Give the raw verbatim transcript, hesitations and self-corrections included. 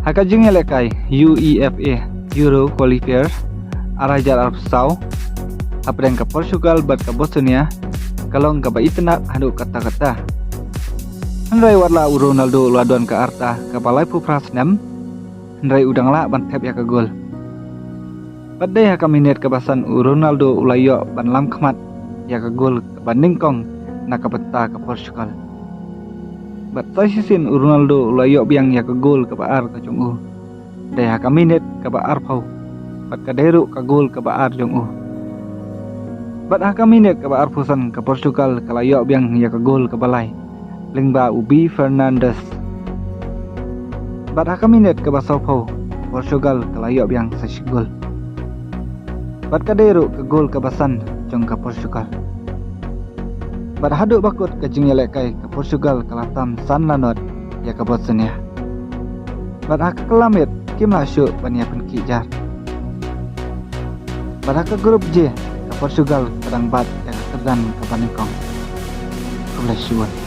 Ha ka jingïalehkai UEFA Euro Qualifier ar hajar arphew saw hapdeng ka Portugal bad ka Bosnia, ka long kaba itynnad haduh katta katta. Hynrei wat la u Ronaldo u la don ka rta kaba laiphew phra snem, hynrei u dang lah ban thep ïa ka gol. Bad dei ha ka minit kaba san u Ronaldo u la ïoh ban lam khmat ïa ka gol kaba nyngkong na ka bynta ka Portugal. Bad sa shisien u Ronaldo u la ïoh biang ïa ka gol kaba ar ka jong u. Dei ha ka minit kaba arphew. Bad ka dei ruh ka gol kaba ar jong u. Bad ha ka minit kaba arphew san ka Portugal ka la ïoh biang ïa ka gol kaba lai lyngba u B Fernandes. Bad ha ka minit kaba sawphew Portugal ka la ïoh biang sa shi gol. Bad ka dei ruh ka gol kaba san jong ka Portugal. Bad haduh ba kut ka jingïalehkai ka Portugal ka la tam san la nod ïa ka Bosnia. Bad ha ka kylla miet kim lah shuh ban ïa pynkhih jar. Bad ha ka group G ka Portugal ka dang bat ïa ka kyrdan kaba nyngkong. Khublei shibun.